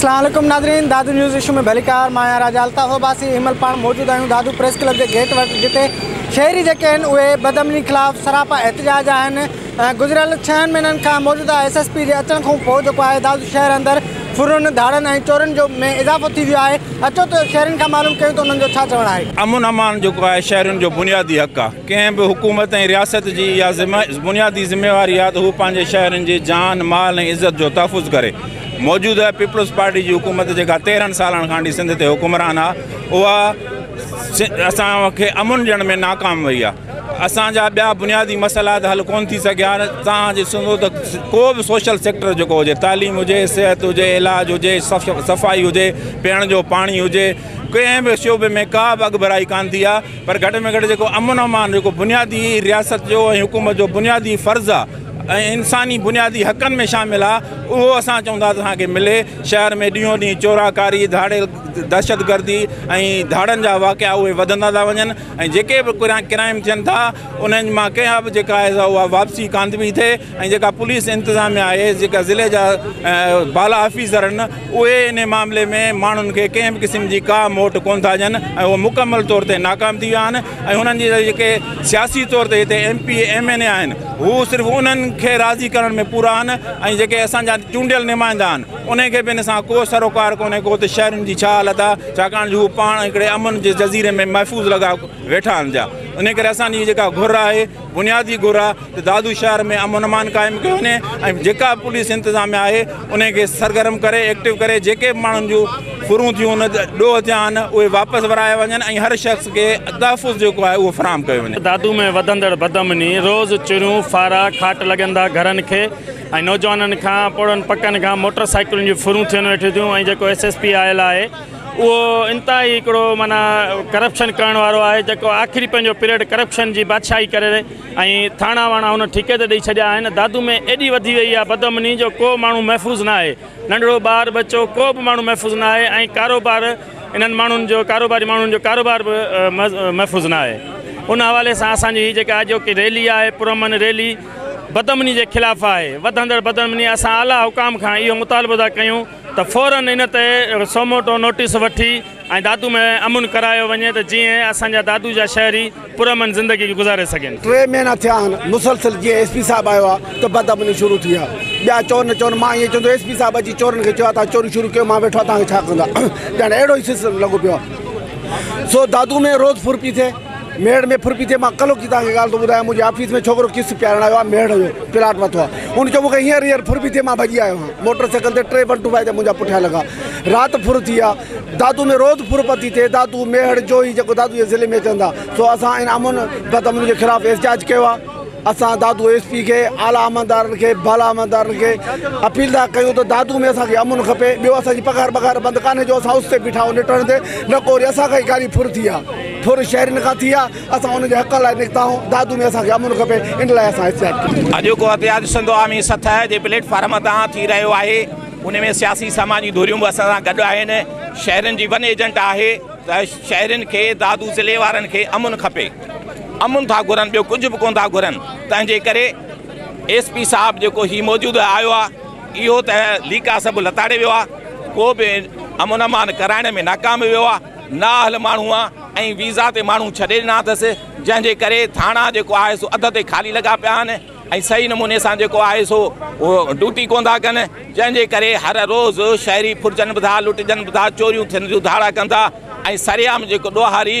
اسلام عليڪم ناظرين، دادو نيوز اشو ۾ ڀليڪار. مان آهيان راجا الطاف عباسي. هن مهل پاڻ موجود آهيون دادو پريس ڪلب جي گيٽ وٽ، جتي شهري جيڪي آهن اهي بدامني خلاف سراپا احتجاج آهن. گذريل 6 مهينن کان موجوده ايس ايس پي جي اچڻ کان پوء جيڪو آهي دادو شهر اندر ڦرن، ڌاڙن ۽ چورين جو ۾ اضافو ٿي ويو آهي. اچو ته شهرين کان معلوم ڪيون ته انهن جو ڇا چوڻ آهي. امن امان جيڪو آهي شهرين جو بنيادي حق آهي. ڪنهن به حڪومت ۽ رياست جي اها بنيادي ذميواري آهي ته هو پنهنجي شهرين جي جان، مال ۽ عزت جو تحفظ ڪري. موجوده پيپلز پارٽي جي حڪومت جيڪا 13 سالن کان وٺي سنڌ تي حڪمران آهي، اها اسان کي امن ڏيڻ ۾ ناڪام وئي آهي. اسان جا ٻيا بنيادي مسئلا ته حل ڪونه ٿي سگهيا آهن. توهان ڏسندو ته ڪو به سوشل سيڪٽر جيڪو هجي، تعليم هجي، صحت هجي، علاج هجي، صفائي هجي، پيئڻ جو پاڻي هجي، ڪنهن به شعبي ۾ ڪا به اڳڀرائي ڪانه ٿي آهي. پر گهٽ ۾ گهٽ جيڪو امن امان جيڪو بنيادي رياست جو ۽ حڪومت جو بنيادي فرض آهي ۽ انساني بنيادي حقن ۾ شامل آهي، اهو اسان چئون ٿا ته اسان کي ملي. شهر ۾ ڏينهون ڏينهن چوراڪاري، ڌاڙيل، دهشتگردي ۽ ڌاڙن جا واقعا اهي وڌندا ٿا وڃن ۽ جيڪي به ڪرائم ٿين ٿا انهن مان ڪنهن به جيڪا آهي سا اها واپسي ڪانه پئي ٿئي. ۽ جيڪا پوليس انتظاميا آهي، جيڪا ضلعي جا بالا آفيسر آهن، اهي ان معاملي ۾ ماڻهن کي ڪنهن به قسم جي ڪا موٽ ڪونه ٿا ڏين ۽ اهي مڪمل طور تي ناڪام ٿي ويا آهن. ۽ هنن جي جيڪي سياسي طور تي هتي M P A, M N A آهن، هو صرف انهن کي راضي ڪرڻ ۾ پورا آهن ۽ جيڪي اسان جا چونڊيل نمائندا آهن انهن کي به ان سان ڪو سروڪار ڪونهي ڪو ته شهرين جي ڇا حالت آهي، ڇاڪاڻ جو هو پاڻ هڪڙي امن جي جزيري ۾ محفوظ لڳا ويٺا آهن. جا ان ڪري اسان جي جيڪا گهر آهي، بنيادي گهر آهي ته دادو شهر ۾ امن امان قائم ڪيو وڃي ۽ جيڪا به پوليس انتظاميا آهي ان کي سرگرم ڪري ايڪٽو ڪري جيڪي به ماڻهن جون ڦرون ٿيون ڏوهه ٿيا آهن اهي واپس ورايا وڃن ۽ هر شخص کي تحفظ جيڪو آهي اهو فراهم ڪيو وڃي. دادو ۾ وڌندڙ بدامني، روز چريون، ڦارا، کاٽ لڳن ٿا گهرن کي ۽ نوجوانن کان پوڙهن پڪن کان موٽر سائيڪلن جون ڦرون ٿين ويٺيون ٿيون ۽ جيڪو ايس ايس پي آيل آهي اهو انتهائي هڪڙو معنيٰ ڪرپشن ڪرڻ وارو آهي، جيڪو آخري پنهنجو پيريڊ ڪرپشن جي بادشاهي ڪري ۽ ٿاڻا واڻا هن ٺيڪي تي ڏئي ڇڏيا آهن. دادو ۾ ايڏي وڌي وئي آهي بدامني جو ڪو ماڻهو محفوظ نه آهي، ننڍڙو ٻار ٻچو ڪو به ماڻهو محفوظ نه آهي ۽ ڪاروبار انهن ماڻهن جو ڪاروباري ماڻهن جو ڪاروبار به محفوظ نه آهي. ان حوالي سان اسان جي هي جيڪا اڄوڪي ريلي آهي پرامن ريلي بدامني جي خلاف آهي. وڌندڙ بدامني اسان اعليٰ حڪام کان اهو مطالبو ٿا ڪيون ته فورن ان تي سوموٽو نوٽيس وٺي ۽ دادو ۾ امن ڪرايو وڃي ته جيئن اسان جا دادو جا شهري پرامن زندگي گذاري سگهن. 3 مهينا ٿيا آهن مسلسل جيئن ايس پي صاحب آيو آهي ته بدامني شروع ٿي آهي. ٻيا چور نه چون، مان ائين چوندو ايس پي صاحب اچي چورن کي چيو آهي توهان چوري شروع ڪيو مان ويٺو آهيان توهان کي ڇا ڪندا. ڄڻ اهڙو ئي سسٽم لڳو پيو آهي. سو دادو ۾ روز ڦر پي ٿئي، ميهڙ ۾ ڦر پي ٿئي. مان ڪلهوڪي توهان کي ڳالهه ٿو ٻڌايان، منهنجي آفيس ۾ ڇوڪرو قسط پيارڻ آيو آهي، ميهڙ جو پلاٽ ورتو آهي. هن چيو مون کي هينئر هينئر ڦر پي ٿئي، مان ڀڄي آيو آهيان موٽر سائيڪل تي، 3 ون ٽو فائيو تي منهنجا پٺيان لڳا. رات ڦر ٿي آهي. دادو ۾ روز ڦر پتي ٿئي. دادو، ميهڙ، جوهي جيڪو دادو جي ضلعي ۾ اچن ٿا، سو اسان ان امن بدامني جي خلاف احتجاج ڪيو آهي. اسان دادو ايس پي کي، اعليٰ عملدارن کي، بالا عملدارن کي اپيل ٿا ڪيون ته دادو ۾ اسان کي امن کپي. ٻيو اسان جي پگهار بگهار بند ڪانهي جو اسان اس تي بيٺا آهيون نٽهڻ تي، نه ڪو وري اسان کان ئي گاري ڦر ٿي آهي. ڦر شهرين کان ٿي آهي، اسان انهن جي حقن لاء نڪتا آهيون. دادو ۾ اسان کي امن کپي، ان لاء اسان احتجاج ڪيو. اڄوڪو احتجاج سنڌ عوامي سٿ جي پليٽ فارم تان ٿي رهيو آهي. ان ۾ سياسي سماجي ڌريون به اسان سان گڏ آهن. شهرين جي ون ايجنٽ آهي ته شهرين کي دادو ضلعي وارن کي امن کپي، امن ٿا گهرن، ٻيو ڪجهه به ڪونه ٿا گهرن. تنهن جي ڪري ايس پي صاحب جيڪو هي موجوده آيو آهي اهو ته ليڪا سڀ لتاڙي ويو آهي، ڪو به امن امان ڪرائڻ ۾ ناڪام ويو آهي، نااهل ماڻهو آهي ۽ ويزا تي ماڻهو ڇڏي ڏنا اٿس، جنهن جي ڪري ٿاڻا جيڪو آهي سو اڌ تي خالي لڳا پيا آهن ۽ صحيح نموني سان جيڪو آهي سو اهو ڊيوٽي ڪونه ٿا ڪن، جنهن جي ڪري هر روز شهري ڦرجن به ٿا، لٽجن به ٿا، چوريون ٿين ٿيون، ڌاڙا ڪن ٿا ۽ سرعام جيڪو ڏوهاري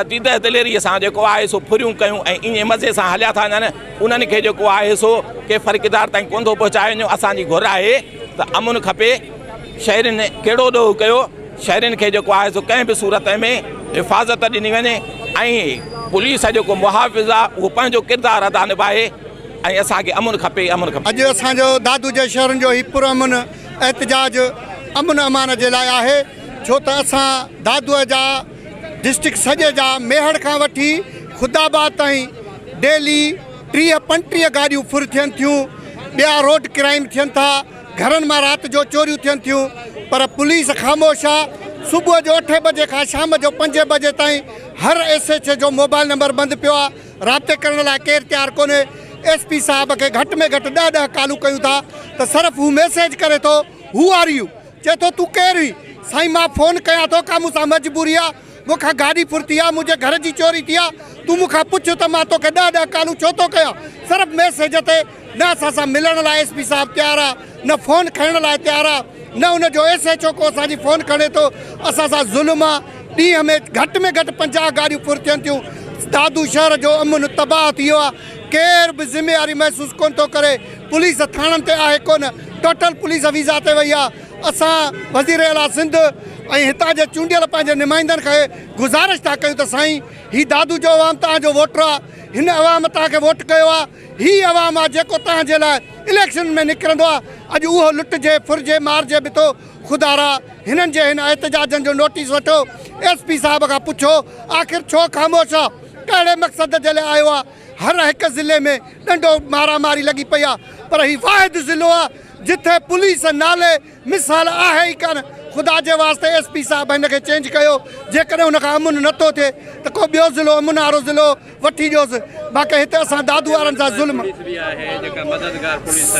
ديده دليري سان جيڪو آهي سو ڦريون ڪيون ۽ ائين مزي سان هليا ٿا وڃن، انهن کي جيڪو آهي سو ڪيفر ڪردار تائين ڪونه ٿو پهچايو وڃي. اسان جي گهر آهي ته امن کپي. شهرين ڪهڙو ڏوهه ڪيو؟ شهرين کي جيڪو آهي سو ڪنهن به صورت ۾ حفاظت ڏني وڃي ۽ پوليس جيڪو محافظ آهي اهو پنهنجو ڪردار ادا نڀائي ۽ اسان کي امن کپي، امن کپي. اڄ اسان جو دادو جي شهرن جو هي پرامن احتجاج امن امان جي لاء آهي، ڇو ته اسان دادوء جا ڊسٽرڪٽ سڄي جا ميهڙ کان وٺي خدا آباد تائين ڊيلي 30 35 گاڏيون ڦر ٿين ٿيون، ٻيا روڊ ڪرائيم ٿين ٿا، گهرن مان رات جو چوريون ٿين ٿيون پر پوليس خاموش آ. صبح جو 8 بجي کان شام جو 5 بجي تائين هر ايس ايڇ اي جو موبائل نمبر بند پيو آ، رابطي ڪرڻ لاء ڪير تيار ڪونهي. ايس پي صاحب کي گهٽ ۾ گهٽ 10 10 ڪالون ڪيون ٿا ته صرف هو ميسيج ڪري ٿو هو آر يو. چئي ٿو تون ڪير هئين؟ سائين مان فون ڪيان ٿو ڪا مون سان مجبوري آ، مون کان گاڏي ڦر ٿي آ، منهنجي گهر جي چوري ٿي آ، تون مون کان پڇ ته مان توکي ڏهه ڏهه ڪالون ڇو ٿو ڪيان؟ صرف ميسيج تي نه اسان سان ملڻ لاء ايس پي صاحب تيار آ، نه فون کڻڻ لاء تيار آ، نه ان جو ايس ايڇ او ڪو اسان جي فون کڻي ٿو، اسان سان ظلم آ، ڏينهن ۾ گهٽ ۾ گهٽ 50 گاڏيون ڦر ٿين ٿيون، دادو شهر جو امن تباهه ٿي ويو آ، ڪير به ذميواري محسوس ڪونه ٿو ڪري، پوليس ٿاڻن تي آهي ڪونه، ٽوٽل پوليس ويزا تي وئي آ، اسان وزير اعليٰ سنڌ ۽ هتان جي چونڊيل پنهنجي نمائندن کي گذارش ٿا ڪيون ته سائين هي دادو جو عوام توهان جو ووٽر آ، هن عوام توهان کي ووٽ ڪيو آ، هي عوام آ جيڪو توهان جي لاء اليڪشن ۾ نڪرندو آ، اڄ اهو لٽجي، ڦرجي، مارجي به ٿو، خدارا هنن جي هن احتجاجن جو نوٽيس وٺو، ايس پي صاحب کان پڇو آخر ڇو خاموش آ، ڪهڙي مقصد جي لاء آيو آ، هر هڪ ضلعي ۾ ڏنڊو مارا ماري لڳي پئي آ پر هي واحد ضلعو آ جٿي پوليس نالي مثال آهي ئي ڪانه، خدا جي واسطي ايس پي صاحب هن کي چينج ڪيو، جيڪڏهن هن کان امن نٿو ٿئي ته ڪو ٻيو ضلعو امن وارو ضلعو وٺي ڏيوس، باقي هتي اسان دادو وارن سان ظلم.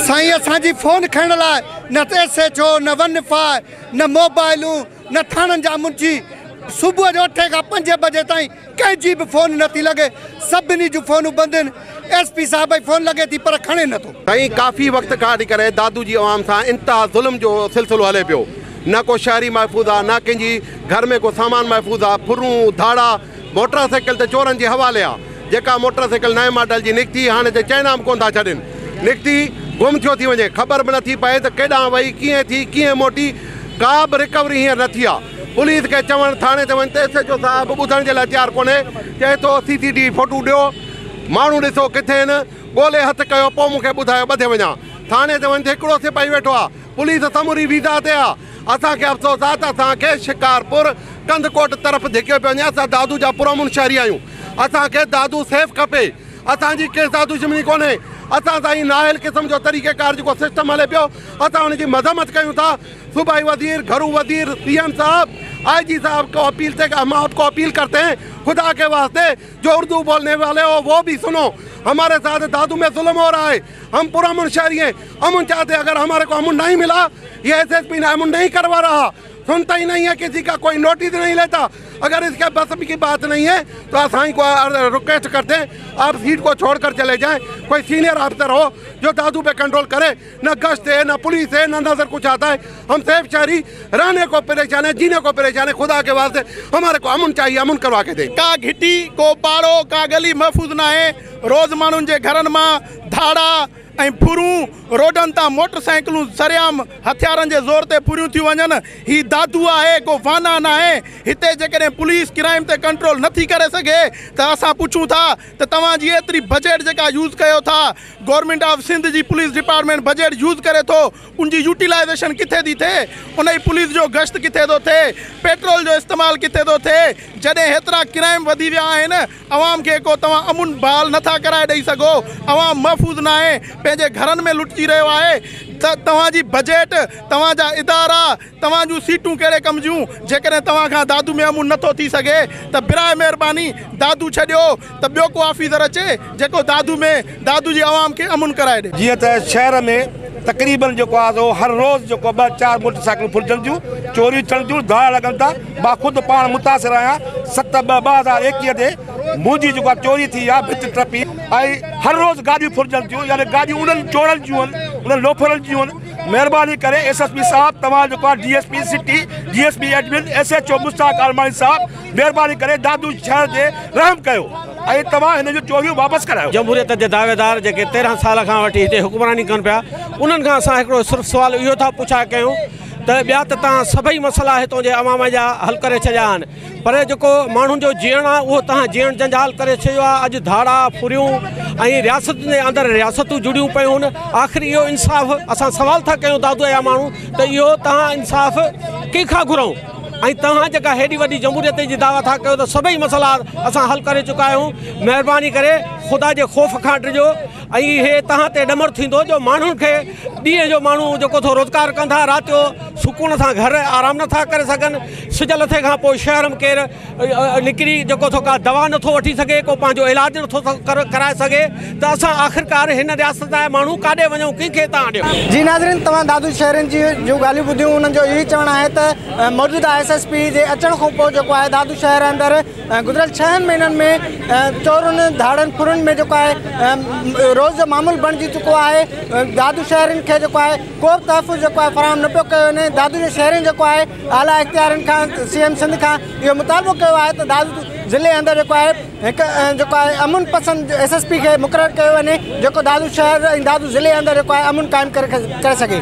سائين اسان جي فون کڻڻ لاء نه ايس ايڇ او نه ون فاء نه موبائلون نه ٿاڻن جا منشي صبح جو اٺين کان پنجين بجي تائين ڪنهن جي به فون نٿي لڳي، سڀني جون فونون بند آهن، ايس پي صاحب جي فون لڳي ٿي پر کڻي نٿو. سائين ڪافي وقت کان وٺي ڪري دادو جي عوام سان انتها ظلم جو سلسلو هلي پيو، نه ڪو شهري محفوظ آ نه ڪنهن جي گهر ۾ ڪو سامان محفوظ آ، ڦرون، ڌاڙا، موٽر سائيڪل ته چورن جي حوالي آ، جيڪا موٽر سائيڪل نئين ماڊل جي نڪتي هاڻي ته چئنا به ڪونه ٿا ڇڏين، نڪتي گم ٿيو ٿي وڃي، خبر به نٿي پئي ته ڪيڏانهن وئي، ڪيئن ٿي، ڪيئن موٽي، ڪا به رڪوري هينئر نه ٿي آ. پوليس کي چوڻ ٿاڻي تي وڃ ته ايس ايڇ او صاحب ٻڌڻ جي لاء تيار ڪونهي، چئي ٿو سي سي ٽي وي فوٽو ڏيو، ماڻهو ڏسو ڪٿي آهن، ڳولي هٿ ڪيو پوء مون کي ٻڌايو ٻڌي وڃان. ٿاڻي تي وڃ ته هڪڙو سپاهي ويٺو آ، پوليس سموري ويزا تي آ، اسان کي افسوس آ ته اسان کي شڪارپور ڪنڌڪوٽ طرف ڌڪيو پيو وڃي، اسان دادو جا پرامن شهري آهيون، اسان کي دادو سيف کپي، اسان جي ڪنهن سان دشمني ڪونهي، اسان سان هي نااهل قسم جو طريقيڪار جيڪو سسٽم هلي پيو، اسان ان جي مذمت ڪيون ٿا. सूबाई वजीर घरू वजीर सी एम साहब आई जी साहब को अपील से हम आपको अपील करते हैं, खुदा के वास्ते जो उर्दू बोलने वाले हो वो भी सुनो, हमारे साथ दादू में जुल्म हो रहा है, हम पुरअमन शहरी हैं, अमन चाहते हैं, अगर हमारे को अमन नहीं मिला, ये एस एस पी ने अमन नहीं करवा रहा, सुनता ही नहीं है, किसी का कोई नोटिस नहीं लेता, अगर इसके बस की बात नहीं है तो असाई को रिक्वेस्ट करते हैं आप सीट को छोड़कर चले जाएं, कोई सीनियर अफसर हो जो दादू पे कंट्रोल करे, न गश्त है न पुलिस है न नज़र कुछ आता है, हम सेफ शहरी रहने को परेशान है, जीने को परेशान है, खुदा के वास्ते हमारे को अमन चाहिए, अमन करवा के दें। का घिटी को पाड़ो का गली महफूज ना है, रोज़ माण्हुनि जे घरनि मां धाड़ा ऐं फुरूं रोडनि तां मोटरसाइकिलूं सरेआम हथियारनि जे ज़ोर ते फुरियूं थियूं वञनि। ही दादू आहे को वाना न आहे। हिते जेकॾहिं पुलिस क्राइम ते कंट्रोल नथी करे सघे त असां पुछूं था त तव्हांजी एतिरी बजट जेका यूज़ कयो था, गवर्नमेंट ऑफ सिंध जी पुलिस डिपार्टमेंट बजट यूज़ करे थो, उनजी यूटिलाइज़ेशन किथे थी थिए, उन जी पुलिस जो गश्त किथे थो थिए, पेट्रोल जो इस्तेमालु किथे थो थिए। जॾहिं हेतिरा क्राइम वधी विया आहिनि, अवाम खे को तव्हां अमुन बहाल नथा कराए ॾेई सघो, अवाम महफ़ूज़ न आहे, पंहिंजे घरनि में लुटिजी रहियो आहे। त तव्हांजी बजट, तव्हांजा इदारा, तव्हां जूं सीटूं कहिड़े कम जूं? जेकॾहिं तव्हां खां दादू में अमुन नथो थी सघे त बराए महिरबानी दादू छॾियो त ॿियो को ऑफिसर अचे जेको दादू में दादू जी अवाम खे अमुन कराए ॾे। जीअं त शहर में तक़रीबन जेको आहे सो हर रोज़ जेको 2 4 मोटरसाइकिल फुरिजनि थियूं, चोरियूं थियनि थियूं, धाड़ा लॻनि था। मां ख़ुदि पाण मुतासिर आहियां। 7/2/2021 ते मुंहिंजी जेको आहे चोरी थी आहे, भित टपी, ऐं हर रोज़ गाॾियूं फुरिजनि थियूं, यानी गाॾियूं उन्हनि चोरनि जूं आहिनि, उन्हनि लोफरनि जूं आहिनि। महिरबानी करे एस एस पी साहब, तव्हां जेको आहे D S P city, D S P admin, S H O Mushtaq Almani साहब, महिरबानी करे दादू शहर ते रहम कयो ऐं तव्हां हिन जूं चोरियूं वापसि करायो। जमहूरियत जे दावेदार जेके 13 साल खां वठी हिते हुकुमरानी कनि पिया, उन्हनि खां असां हिकिड़ो सिर्फ़ु सुवालु इहो था पुछा कयूं त ॿिया त तव्हां सभई मसइला हितां जे अवाम जा हल करे छॾिया आहिनि, पर जेको माण्हुनि जो जीअणु आहे उहो तव्हां जीअणु जंजाल करे छॾियो आहे। अॼु धाड़ा फुरियूं ऐं रियासतुनि जे अंदरि रियासतूं जुड़ियूं पयूं आहिनि। आख़िर इहो इंसाफ़ असां सवाल था कयूं दादूअ जा माण्हू त इहो तव्हां इंसाफ़ कंहिंखां घुरूं? ऐं तव्हां जेका हेॾी वॾी जमहूरियत जी दावा था कयो त सभई मसइला असां हल करे चुका आहियूं। महिरबानी करे ख़ुदा जे ख़ौफ़ खां डिॼो ۽ هي توهان تي ڏمر ٿيندو جو ماڻهن کي ڏينهن جو ماڻهو جيڪو ٿو روزگار ڪن ٿا، رات جو سڪون سان گهر آرام نٿا ڪري سگهن. سج لٿي کان پوء شهر ۾ ڪير نڪري جيڪو ٿو ڪا دوا نٿو وٺي سگهي، ڪو پنهنجو علاج نٿو ڪرائي سگهي ته اسان آخرڪار هن رياست جا ماڻهو ڪاڏي وڃون، ڪنهن کي تان ڏيون. جي ناظرين توهان دادو شهرين جي جون ڳالهيون ٻڌيون، انهن جو اهو ئي چوڻ آهي ته موجوده ايس ايس پي جي اچڻ کان پوء جيڪو آهي دادو شهر اندر گذريل 6 مهينن ۾ چورن ڌاڙن ڦرن ۾ جيڪو آهي روز جو معمول بڻجي چڪو آهي. دادو شهرين کي جيڪو آهي ڪو به تحفظ جيڪو آهي فراهم نه پيو ڪيو وڃي. دادو جي شهرين جيڪو آهي اعليٰ اختيارين کان سي ايم سنڌ کان اهو مطالبو ڪيو آهي ته دادو ضلعي اندر جيڪو آهي هڪ جيڪو آهي امن پسند ايس ايس پي کي مقرر ڪيو وڃي جيڪو دادو شهر ۽ دادو ضلعي اندر جيڪو آهي امن قائم ڪري سگهي.